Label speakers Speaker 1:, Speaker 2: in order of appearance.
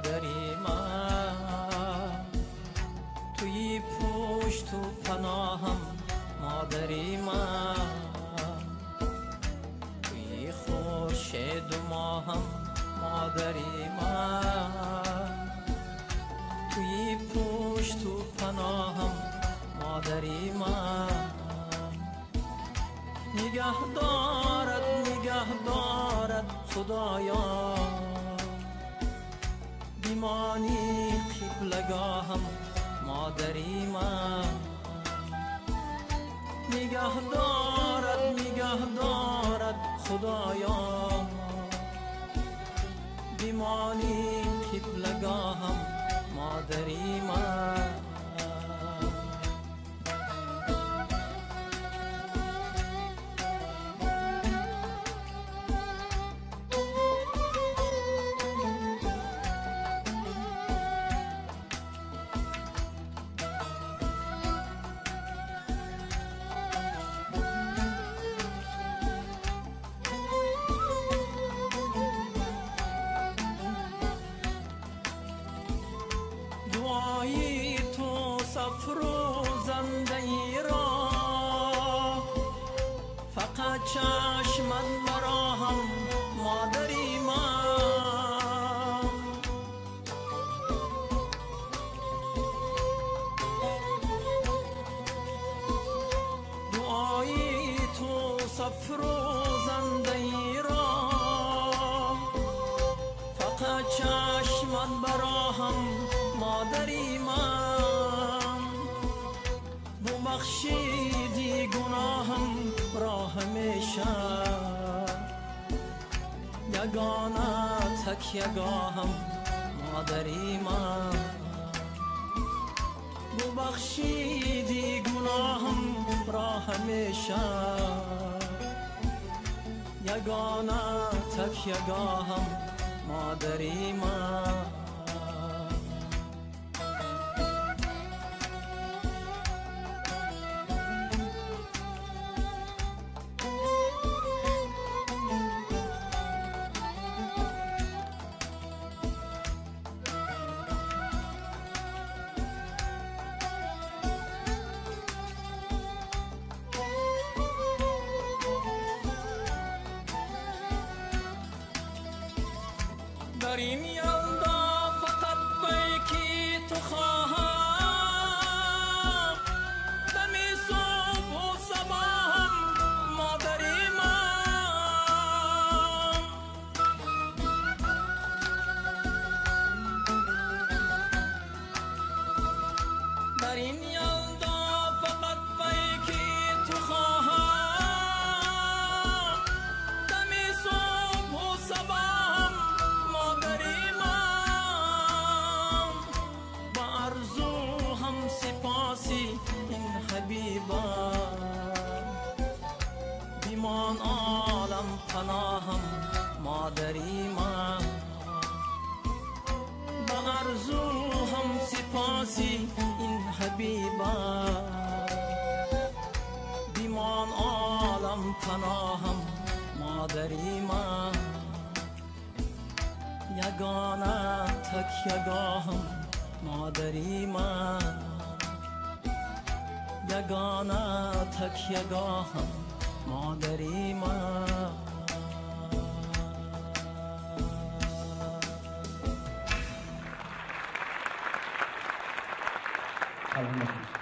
Speaker 1: مادری من توی پشت و پناهم مادری من توی خورشید و ماهم مادری من توی پشت و پناهم مادری من نگه دارد نگه دارد خدایا بیمانی قبلگاهم مادری من نگه دارد نگه دارد خدایا بیمانی قبلگاهم مادری من. دعای تو افروزنده ای را فقط چشمت براهم مادری من دعای تو افروزنده ای را فقط چشمت براهم مادری من ببخشیدی گناهم را همیشه یگانه تکیه‌گاهم مادری من ببخشیدی گناهم را همیشه یگانه تکیه‌گاهم مادری من. در این یلدا فقط پیکی تو خواهم دمی صبح و صباحم مادری من در این یلدا فقط پیکی تو خواهم دمی صبح و صباحم مادری من با ارزو هم سپاسی این حبیبم بیمان عالم پناهم مادری من با ارزو هم سپاسی این حبیبم بیمان عالم پناهم مادری من یگانه تکیه‌گاهم مادری من یگانه تکیه‌گاهم مادری من.
Speaker 2: سلام.